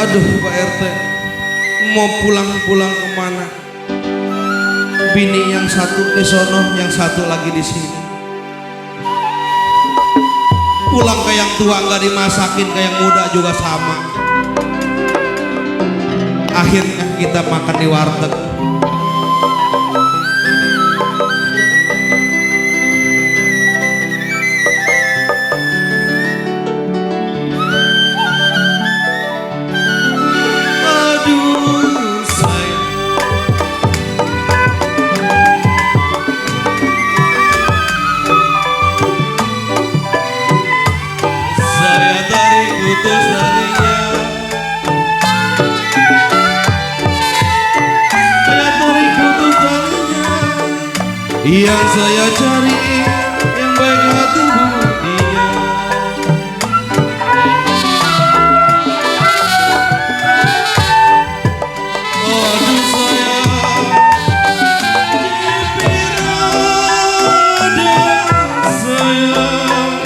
Aduh Pak RT, mau pulang-pulang kemana? Bini yang satu di sono, yang satu lagi di sini. Pulang ke yang tua nggak dimasakin, ke yang muda juga sama. Akhirnya kita makan di warteg. Yang saya cari yang baik hati dia. Aduh sayang, Jipirada sayang,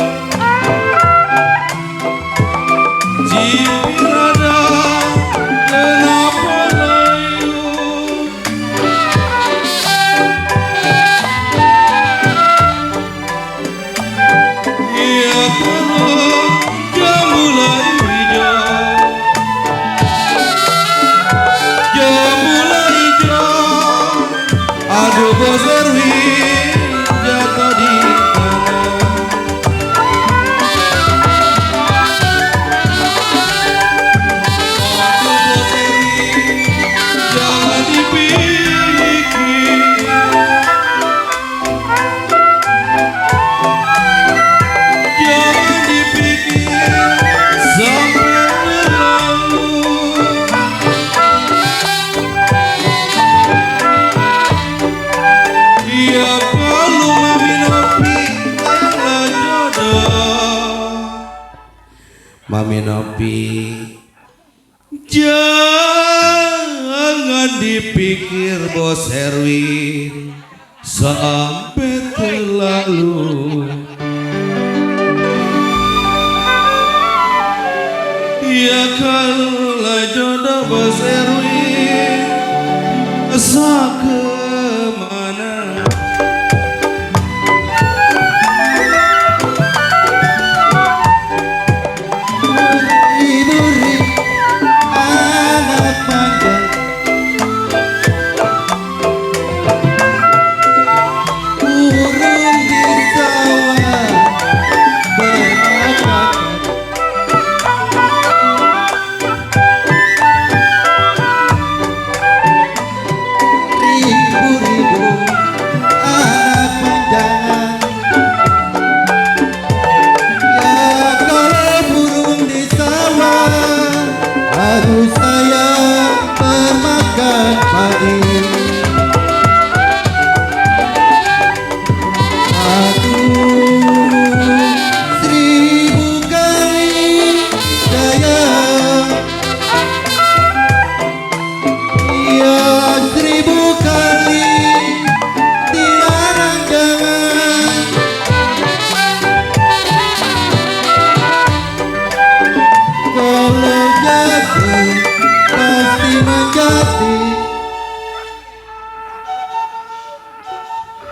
Jipirada kenapa layu? Aduh Bos Erwin jatuh di tanah. Aduh Bos Erwin jangan dipikir, jangan dipikir sampai berlalu. Ya kalau Mami Nopi layanglah jodoh. Mami Nopi jangan dipikir Bos Erwin sampai terlalu. Ya kalau jodoh Bos Erwin kemana?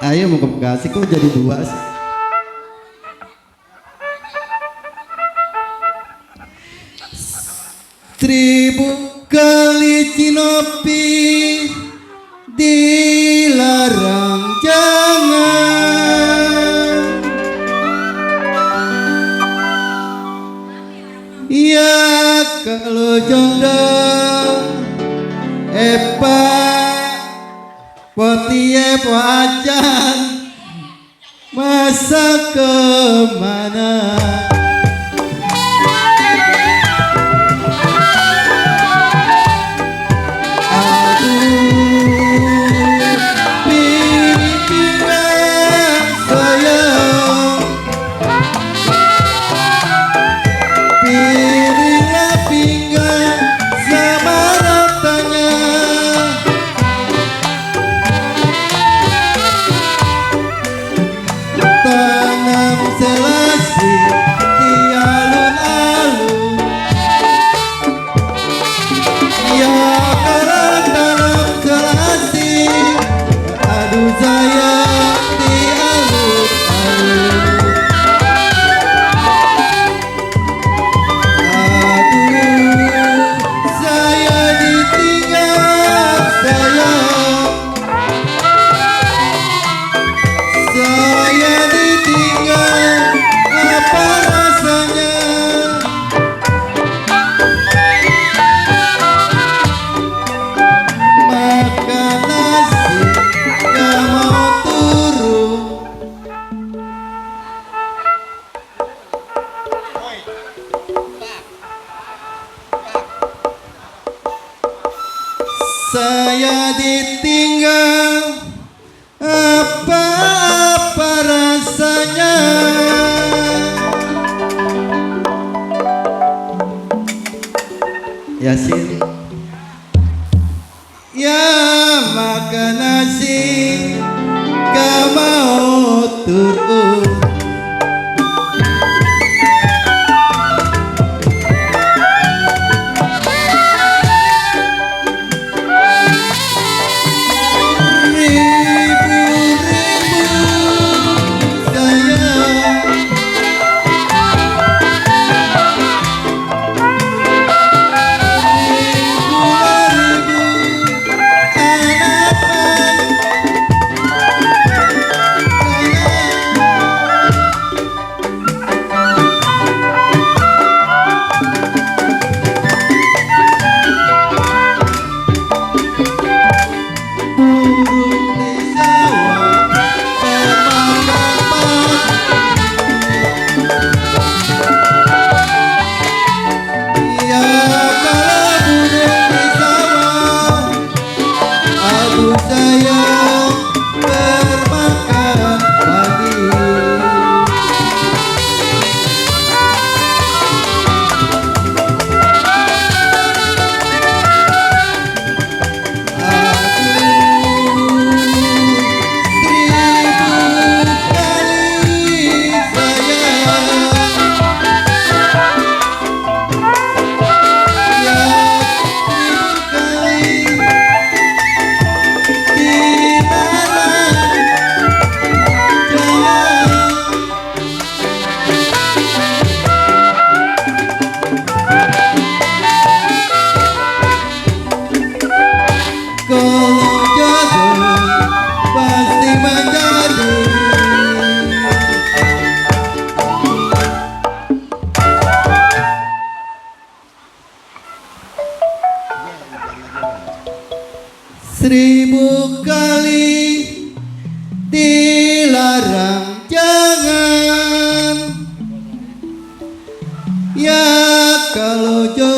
Ayo mau ke Bekasi kok jadi dua sih? Seribu kali Cinopi dilarang jangan. Ya kalau jodoh Potie po ajan masa kemana? Tanam selasi saya ditinggal, apa rasanya? Yasin. Ya makan nasi, gak mau turun. Seribu kali dilarang jangan, ya kalau jodoh